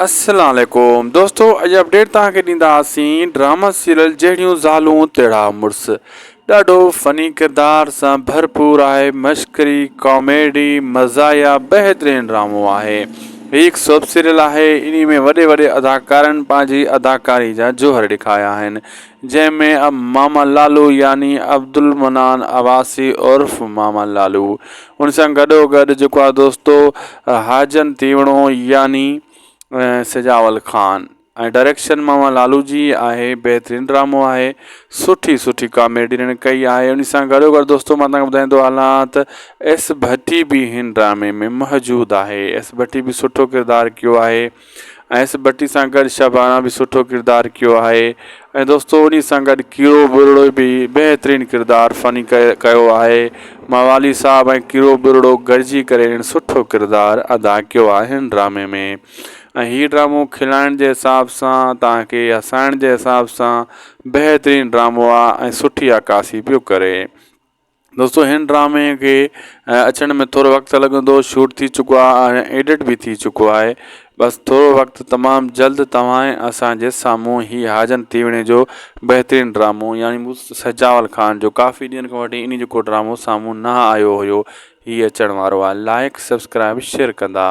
السلام عليڪم دوستو اڄ اپڊيٽ توهان کي ڏينداسين ڊراما سيريل جهڙيون زالون تهڙا مڙس ڏاڍو فني ڪردار سان ڀرپور آهي مشڪري ڪاميڊي مزاحيه بهترين ڊرامو آهي هي هڪ سوپ سيريل آهي انهي ۾ وڏي وڏي اداڪارن پنهنجي اداڪاري جا جوهر ڏيکايا آهن جنهن ۾ ماما لالو يعني عبدالمنان عباسي عرف ماما لالو ان سان گڏو گڏ جيڪو آهي دوستو حاجن تيوڻو يعني سجاول خان ۽ ڊائريڪشن ماما لالو جي آهي بهترين ڊرامو آهي سٺي سٺي ڪاميڊي هنن ڪئي آهي ان سان گڏو گڏ دوستو مان تهانکي ٻڌائيندو هلان ته ايس ڀٽي به هن ڊرامي ۾ موجود آهي ايس ڀٽي به سٺو ڪردار ڪيو آهي ايس ڀٽي سان گڏ شبانه به سٺو ڪردار ڪيو آهي ۽ دوستو انهي سان گڏ ڪيڙو ٻرڙو به بهترين ڪردار فني ڪيو آهي موالي صاحب ۽ ڪيڙو ٻرڙو گڏجي ڪري انهن سٺو ڪردار ادا ڪيو آهي هن ڊرامي ۾ ۽ هي ڊرامو کلائڻ جي حساب سان توهان کي هسائڻ جي حساب سان بهترين ڊرامو آهي ۽ سٺي عڪاسي پيو ڪري. دوستو هن ڊرامي کي اچڻ ۾ ٿورو وقت لڳندو شوٽ ٿي چڪو آهي ۽ ايڊٽ به ٿي چڪو آهي بس ٿورو وقت تمام جلد توهان ۽ اسان جي سامهون هي حاجن تيوڻي جو بهترين ڊرامو يعني سجاول خان جو ڪافي ڏينهن کان وٺي انهي جو ڪو ڊرامو سامهون نه آيو هيو هي اچڻ وارو آهي لائڪ سبسڪرائب شيئر ڪندا.